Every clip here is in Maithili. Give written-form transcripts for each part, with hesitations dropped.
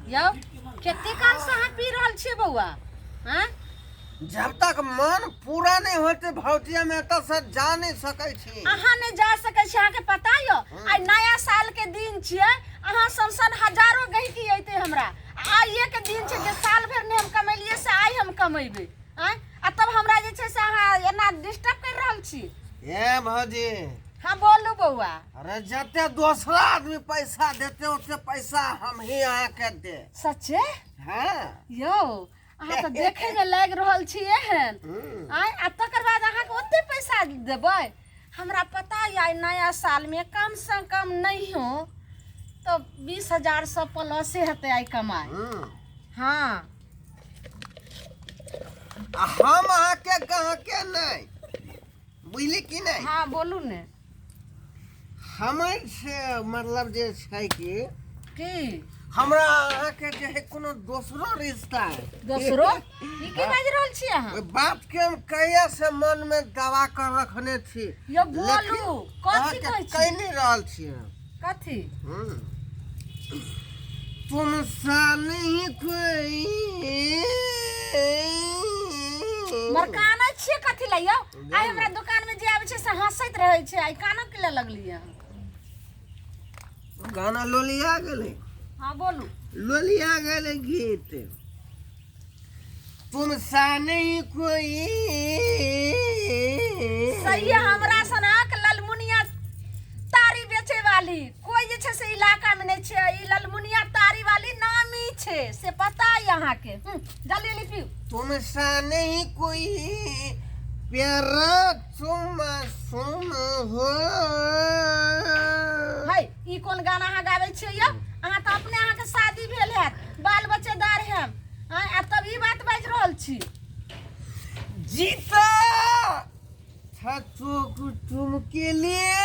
यौ कते काल से अहाँ पी रहल छियै बौआ? हाँ, जब तक मन पूरा नहीं होते भौजी, हम एतऽ से जा नहीं सकै छी। अहाँ नहि जा सकै छी, अहाँके पता यौ आइ नया साल के दिन छियै, अहाँ सन सन हजारो गहिकी अयतै हमरा। आइए के दिन छै जे साल भरि नहि हम कमेलियै से आइ हम कमेबै। आँय, आ तब हमरा जे छै से अहाँ एना डिस्टर्ब करि रहल छी। ए भौजी। हाँ बोलू बौआ। अरे जते दोसरा आदमी पैसा देते ओते पैसा हम ही अहाँके दे। सच्चे? हाँ। यौ अहाँ तऽ देखै मे लागि रहल छी एहन। आँय, आ तकर बाद अहाँके ओते पैसा देबै? हमरा पता यऽ आइ नया सालमे कम से कम नहियो तऽ 20,000 सँ प्लसे हेतै आइ कमाइ। हाँ। आ हम अहाँके गाहके नहि बुझली कि नहि? हाँ बोलू ने। हमर से मतलब जे छै कि की हमरा अहाँके जे है कोनो दोसरो रिश्ता है। दोसरो? ई की बाजि रहल छी अहाँ? ओहि बात के हम कहिया से मन में दबा कर रखने छी। यौ बोलू, कथी अहाँके कहै छी? कहि नहि रहल छी हम। कथी? तुम सा नहीं कोई। मर कानै छियै कथी लए यौ? आइ हमरा दुकान में जे आबै छै से हंसैत रहै छै, आइ कानऽ के लए लगलियै अहाँ? गाना लोलिया गेलै। हाँ बोलू। लोलिया गेलै गीत। तुम सा नहीं कोई। सही है, हमरा सनक ललमुनिया तारी बेचे वाली कोई जे छै से इलाका में नहीं छै। ई ललमुनिया तारी वाली नामी छै से पता है अहाँके। जल्दी जल्दी पीऊ। तुम सा नहीं कोई प्यारा तुम सुन हो। है ई कोन गाना अहाँ गाबै छियै यौ? अहाँ तऽ अपने अहाँके शादी भेल हैत, बाल बच्चेदार हैम, आँय, आ तब ई बात बाजि रहल छी। जीता था तो तुम के लिए,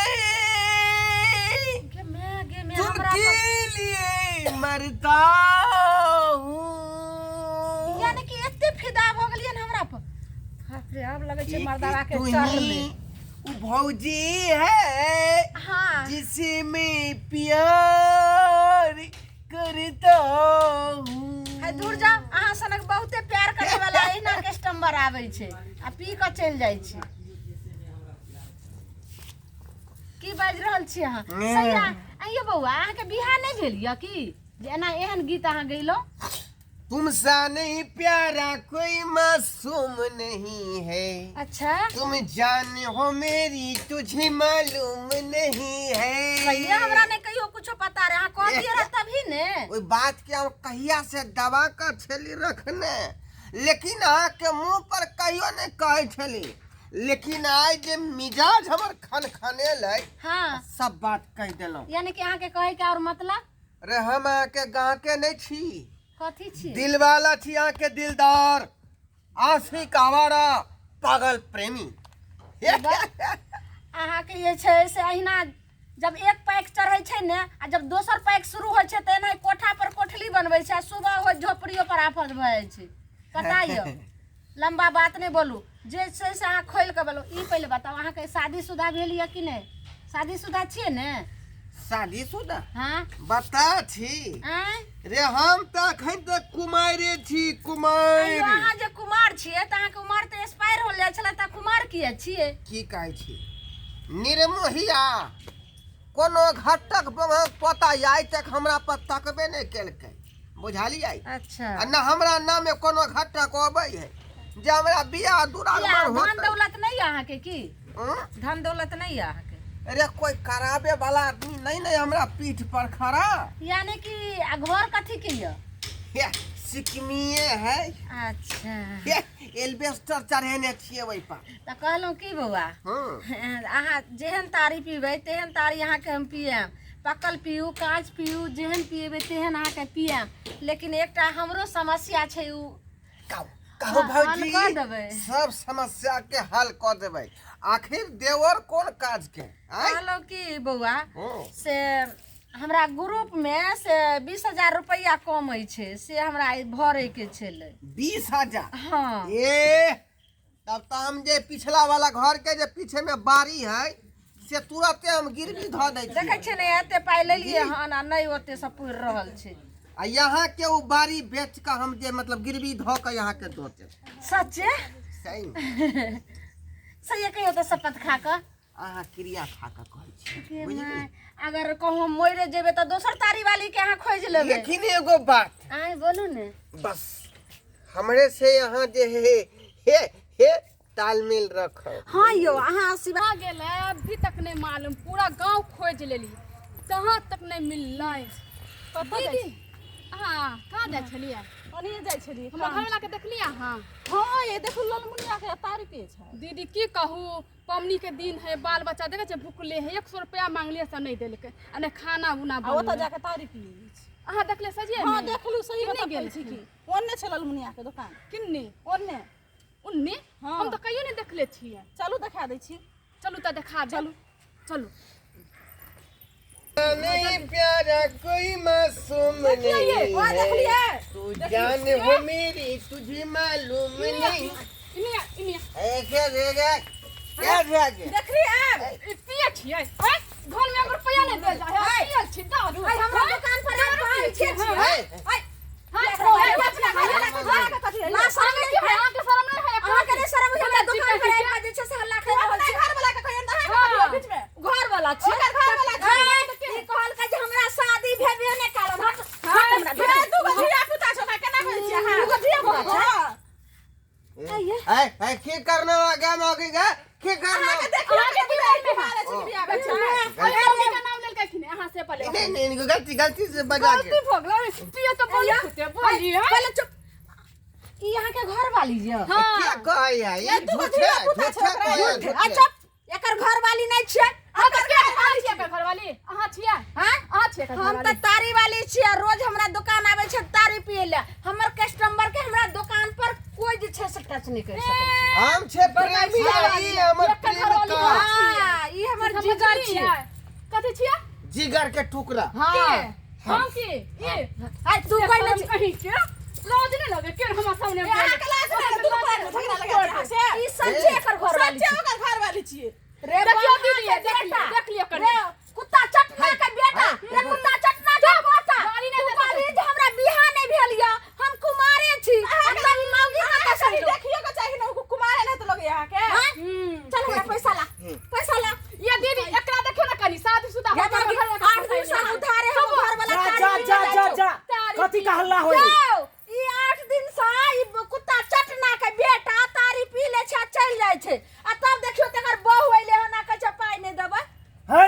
गे मैं, गे मैं, तुम हमरा के पर- लिए मरता हूँ। यानी कि एते फिदा भऽ गेलियै हमरा पर। बाप रे, आब लगै छै मर्दावा के तू ही चढ़ले। उ भौजी है। हाँ। जिसे मैं प्यार करता हूँ। है दूर जाओ, अहाँ सनक बहुते प्यार करे वाला एहिना कस्टमर आबै छै आ पी कऽ चलि जाइ छै। की बाजि रहल छी अहाँ? सही अइयो बौआ, अहाँके बियाह नहि भेल यऽ की जे एना एहन गीत अहाँ गैलहुँ? तुम सा नहीं प्यारा कोई मासूम नहीं है। अच्छा। तुम जान हो मेरी तुझे मालूम नहीं है। सही, हमरा नहीं कहियो कुछो पता रहे, अहाँ कहतियै रहे तभी ने। ओहि बात के हम कहिया से दबा कर छली रखने, लेकिन अहाँ के मुंह पर कहियो नहीं कहै छली, लेकिन आइ जे मिजाज हमर खनखनेलै। हाँ। सब बात कहि देलहुँ। यानी कि अहाँके कहै के और मतलब? अरे हम अहाँके गाहके नहि छी। कथी छी? दिल वाला छी अहाँके, दिलदार, आशिक, आवारा, पागल प्रेमी। अहाँके जे छै से अहिना जब एक पैक चढ़ै छै ने आ जब दोसर पैक शुरू होइ छै तऽ एना कोठा पर कोठली बनबै छै आ सुबह होइ झोपड़ियो पर आफत भऽ जाइ छै। पता यऽ? लम्बा बात नहि बोलू, जे छै से अहाँ खोलि कऽ बोलू। ई पहिले बताउ, अहाँके शादीशुदा भेल यऽ कि नहि? शादीशुदा छियै ने? शादीशुदा? हाँ। बता छी। आँय? रे हम तऽ अखन तक कुमारे छी, कुमार। अय्यो, अहाँ जे कुमार छियै तऽ अहाँके उमर तऽ एक्सपायर हो जाइ छलै, तऽ कुमार किए छियै? की कहै छी निर्मोहिया, कोनो घटक बमहक पोता आइ तक हमरा पर तकबे नहि केलकै, बुझलियै? अच्छा। आ न हमरा नामे कोनो घटक अबै है जे हमरा बियाह दुरागमन किया, धन होतै। दौलत नहि यऽ अहाँके की? हँ? धन दौलत नहि यऽ अहाँके? अरे कोई कराबे वाला आदमी नहीं नहीं हमरा पीठ पर खड़ा। यानी कि आ घर कथी के यऽ? हे, सिकमिए है। अच्छा। हे, एल्बेस्टर चढ़ेने छियै ओहि पर। तऽ कहलहुँ की बौआ, अहाँ जेहन तारी पीबै तेहन तारी अहाँके हम पियाएब। पकल पीऊ, काँच पीऊ, जेहन पिएबै तेहन अहाँके पियाएब, लेकिन एकटा हमरो समस्या छै उ। कहू कहू। हँ, हल भौजी कऽ देबै। सब समस्या के हल कऽ देबै, आखिर देवर कोन काज के आँय? कहलहुँ की बौआ, से हमरा ग्रुप में से 20,000 रुपैआ कमै छै, से हमरा ई भरे के छलै। 20,000? हाँ। ए तब तऽ हम जे पिछला वाला घर के जे पीछे में बाड़ी है से तुरते हम गिरवी धऽ दै छियै। देखै छियै ने, एते पाइ लेलियै हन आ नहि ओते से पुरि रहल छै। आ यहाँ के ओ बाड़ी बेच के हम जे मतलब गिरवी धऽ के यहाँ के दऽ देब। सच्चे? सही में। सही कहियो तऽ शपथ खा कऽ। अहाँ क्रिया खा कऽ कहै छी। गे बुझलियै? माय, अगर कहूँ मरि जेबै तऽ दोसर तारी वाली के अहाँ खोजि लेबै। लेकिन एगो बात। आँय बोलू ने। बस हमरे से यहाँ जे हे हे हे तालमेल रखब। हाँ यौ, अहाँ आशीर्वाद कहाँ गेलै अभी तक नहि मालूम, पूरा गांव खोजि लेली कहाँ तक नहि मिललै। कतऽ जाइ दीदी छी? अहाँ कहाँ जाइ छलियै? ओनहिए जाइ छलियै। हमर घरवला के देखलियै अहाँ? हँ ये देखू ललमुनिया के तारी पियै छै। दीदी की कहू, पबनी के दिन है, बाल बच्चा देखै छै भुखले है, 100 रुपया मांगलियै से नहि देलकै आ नहि खाना उना आ ओतऽ बनलै। जाके तारी पियै छै। अहाँ देखलियै सजियै? हँ देखलू, सही केने बता गेल छी छी? की ओन्ने छै ललमुनिया के दोकान। किन्ने? ओन्ने। उन्ने? हाँ। हम तऽ कहियो नहि देखले छियै। चलू देखा दै छी। चलू तऽ देखा चलू चलू। नहीं प्यारा कोई मासूम नहीं है, तू जान हो मेरी तुझे मालूम नहीं। इने इने। ए क्या रे रे क्या रे रे? देखलियै? ई पियै छियै? आँय, घर में एगो रुपया नहि देल जाइ है, पियल छी दारू। आइ हमरा दुकान पर आबि कऽ आयल छियै। ए, आइ, हाँ, अपना घर ला शरम नहीं है। अहाँके शरम नहि है? अहाँके नहि शरम है? हमरा दुकान पर आबि कऽ जे छै से हल्ला करि रहल छी। घर वाला के कहियो ना हाँ। बीच में। घर वाला छी। ओकर घर वाला छी। आँय, ई कहलकै जे हमरा शादी भेबे नहि करत। हट, हट हमरा हे, दू गो धिया पुता छै, ओकरा केना कहै छियै अहाँ? दू गो धिया पुता छै? ए ए की करने लगा मौगी गा, की करना? अहाँके देखियौ अहाँके के की बारे में बिहार छै, बियाह भेल छै। अरे मम्मी के नाम लेलकै कि नहि अहाँ से पहिले? नहीं नहीं, इनको गलती गलती से बजा के गलती भऽ गेलै, पियै तऽ बोली होते बोली है। पहिले चुप। ई अहाँके घर वाली यऽ? हाँ। क्या कहै है ई? दू गो झूठे धिया पुता छै झूठे ओकरा। कहै है, झूठ। झूठे। अच्छा, एकर घर वाली नहि छियै? अहाँ तऽ के अहाँ छियै एकर घरवाली? अहाँ छियै? हाँ? अहाँ छियै एकर हम तऽ घरवाली? तारी वाली छियै। रोज हमरा दुकान आबै छै तारी पियै लए। हमर कस्टमर के हमरा दुकान पर कोई जे छै से टच नहि करि सकै छै। हम छे प्रेमी, ई हमर एकर घरवाली प्रेमिका। अहाँ छियै। हाँ, ई हमर समझलियै? जिगर छियै। कथी छियै? जिगर के टुकड़ा। हाँ। के? हम की? ई? आइ तू कहने शरम छी। कहीं के लाज नहि लगे के हमरा सामने ए, अहाँके लाज नहि लगै? दुनू पार झगड़ा लगा छै अहाँ से? ई सच्चे एकर घर वाली सच्चे छियै। ओकर घर वाली छियै। रे देखियौ बौआ दीदी, के देखियौ, बेटा। देखलियौ कनी। रे कुत्ता चटना के बेटा, रे कुत्ता चटना के पोता। गाली नहि तू दे कहली जे हमरा बियाह नहि भेल यऽ, हम कुमारे छी। आ तब ई मौगी कतऽ से कनी एलौ? देखियो के चाही ने, ओ कुमार है तऽ लगैया अहाँके। हाँ? हम्म। चल हमरा पैसा ला, पैसा ला। ये दीदी एकरा देखियौ ने कनी शादीशुदा ये हमर मौगी, घर वाला 8 दिन से उधारे हम घर वाला जा तारी जा पीने जा जाइ जा छौ। जा, तारी कथी का हल्ला होई? यौ, ई 8 दिन से ई कुत्ता चटना के बेटा तारी पी ले छै आ चलि जाइ छै। आ तब देखियौ तकर बहु अइले हन आ कहै छै पाइ नहि देबै। हे,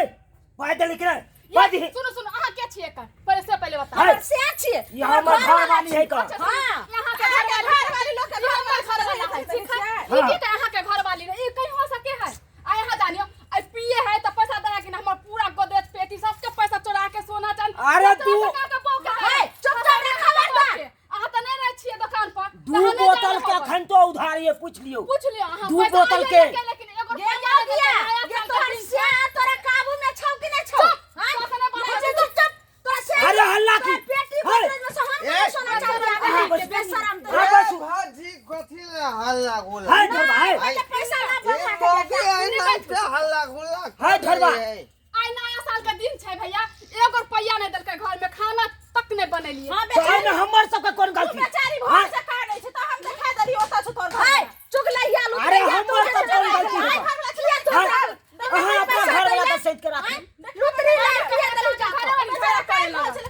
पाइ देली कि नहि? पाइ दिही। सुनू सुनू, अहाँ के छियै एकर? पहिले से पहिले बताउ। है। हमर से छियै। ई हमर घरवाली है का। अच्छा, हाँ। यहाँ के घरवाली लोग के ई हमर घरवाला है, ठीक है? ई हाँ। की के अहाँ के घरवाली रहे? ई कहीं हो सके है? आ यहाँ जानियो, आ पिए है तऽ पैसा दे कि हमर पूरा गोदरेज पेटी सबके पैसा चोरा के सोना चांदी अरे सब दू- चोरा के बहू के हे, चुपचाप रखा बर्तन। अहाँ तऽ नहि रहै छियै दुकान पर। दू तऽ हम नहि बोतल जानै के होबै। अखन तो उधार ये पूछ लियो। पूछ लियो अहाँ दू पैसा बोतल आइए के। लेके, लेकिन एगो गे रुपैआ मौगिया, नहि देलकै, नया गे साल के तोहर दिन छै। सिया तोरा काबू में छौ कि नहि छौ? हाँ? चुप, चुप, नहीं छै, चुप, चुप। तोरा सिया अरे हल्ला की? तोरा पेटी हे। गोदरेज में से हम ए, कहाँ सोना चांदी आबै अहाँ है? बस- बेशरम तोरा। हाँ, बस। भाजी कथी ले हल्ला गुल्ला? है धरबा है। पहिले पैसा ला ए बंधा के मौगी बेटा। है ना से हल्ला गुल्ला है धरबा। है। आइ नया साल के दिन छै भैया, एगो रुपैया नहि देलकै, घर में खाना तक नहि बनेलियै। हाँ, तो एहिमे हमर सबके कोन गलती? बेचारी हाँ? भोर से खा लै छै तऽ हम देखा देली ओतऽ छौ तोहर घर। हे, चुगलैया अरे लुतरैया हमर तू सब जे कोन छै, गलती आइ है? घर वाला छियै तू हाँ? सब। अहाँ अपना घर वाला के सैत के राखू। लुतरी लाइ किया देलू जा कऽ? घरवाली झगड़ा करे लागल।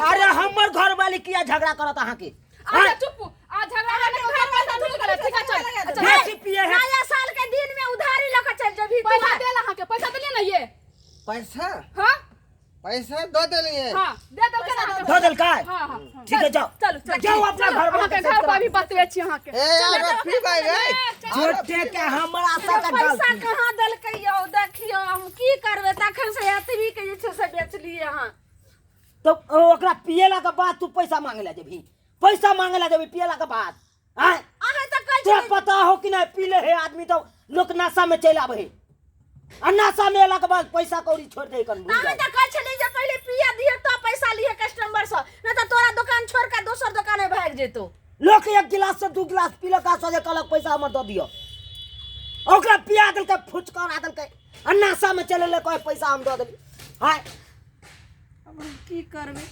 अरे हमर घर वाली किया झगड़ा करत अहाँके? हाँ? अच्छा चुप, आ झगड़ा नहि करू, पैसा मिल गेलै, ठीक है, चल। अच्छा, बेसी पिए है। नया साल के दिन में उधारी लऽ कऽ चलि जेबही तू। पैसा देल अहाँके, पैसा देलियै ने ये? पैसा? हाँ? पैसा दऽ देलियै। हाँ, दे देलकै ने अहाँके। दऽ देलकै? हाँ, हाँ। ठीक है, जाओ। चलू चलू। जाओ अपना चलू, घर वाला अहाँके के घर सैत पर के भी बतबै छी अहाँके। ए यार पीबै रे। झूठे के हमरा सबके पैसा गलती। कहाँ देलकै यौ? देखियौ हम की करबै, तखन से एतबी के जे छै से बेचलियै हँ। तो ओकरा पियला के बाद तू पैसा मांगे ला जेबही? पैसा मांगे ला जेबही पियला के बाद? आँय? अहाँ तऽ कहै तोरा छलियै पता हो कि नहीं पीले है आदमी तो लोग नशा में चलि आबै है आ नशा में एला के बाद पैसा कौड़ी छोड़ दे कन भूल अहाँ जाए। तऽ कहै छलियै जे पहिले पिया दिहे तब पैसा लिहे कस्टमर से, नहि तऽ तोरा दोकान छोड़ के दोसर दोकान में भागि जेतौ। लोग एक गिलास से दू गिलास पीलक आ सोझे कहलक पैसा हमर दऽ दिअ, ओकरा पिया देलकै फुचकर आ देलकै आ नशा में चलि एलै, कहै पैसा हम दऽ देली। हाय अब हम की करबै,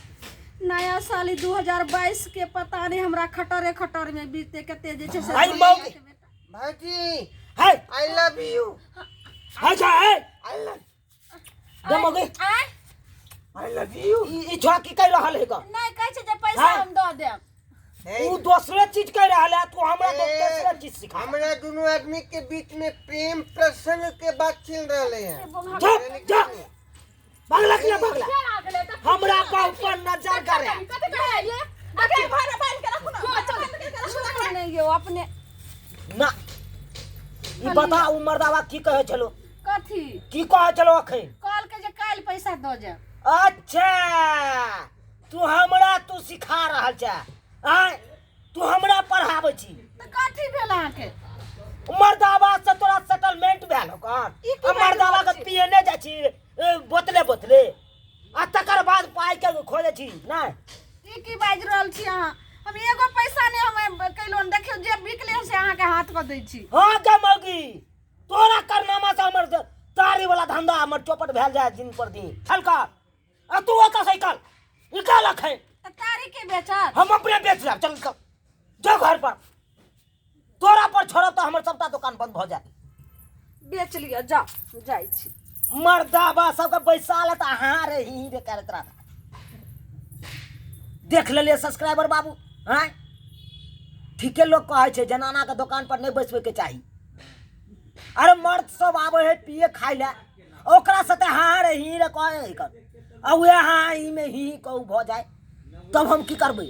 नया साल ई 2022 के पता नहीं हमरा खटरे खटर में बीते कते जे छै से आई मौगी। भाईजी है I love you है जा है I love दे मौगी आय I love you ई ई छोड़ा की कहि रहल है ग नहीं कहै छै जे पैसा हाँ। हम दऽ देब ऊ दोसरे चीज कहि रहल है तू हमरा दोसरे चीज सिखा हमरा दुनू आदमी के बीच में प्रेम प्रसंग के बात चल रहे है जा जा भगला कि ना भगला फेर आ गेलै तऽ हमरा बाप पर नजर करे कथी कहै ये अगे घर बांध के रखू ना बांध के रखू ना नहीं यौ अपने ना ई बता उ मर्दावा की कहै छलो कथी की कहै छलो अखन कहलकै जे काल्हि पैसा दऽ जायब। अच्छा तू हमरा तू सिखा रहल छे आय तू हमरा पढ़ाबै छी। तऽ कथी भेल अहाँके? मर्दावा से तोरा सेटलमेंट भेल हो कन? ई की आ मर्दावा के बाजि रहल छी? पियने जाइ छी बोतले बोतले आ तकर बाद पाइ के खोजै छी नहि? ई की बाजि रहल छी अहाँ? हम एगो पैसा नहि हम कयलहुँ हन। देखियौ जे बिकले हन से अहाँके हाथमे दै छी। हँ गे मौगी तोरा कारनामा से हमर तारी वाला धंधा हमर चौपट भेल जाय दिन पर दिन। चल कर आ तू ओतऽ से निकल निकल अखन। तऽ तारी के बेचत? हम अपने बेच लेब। चल निकल जो घर पर। तोरा पर छोड़ब तऽ हमर सबटा दुकान बंद भऽ जायत। बेच लिअ जाउ जाइ छी। मर्दाबा सबके बैसा लेत आ हाँ रे ही रे करैत रहत। देख लेलियै सब्सक्राइबर बाबू आँय ठीके लोग कहै छै जनाना के दोकान पर नहि बैसबै के चाही। अरे मर्द सब आबै है पिए खाइ लए ओकरा साथे हाँ रे ही रे कहै है कर आ उएह हाँ ही में ही कहू भऽ जाय तब हम की करबै?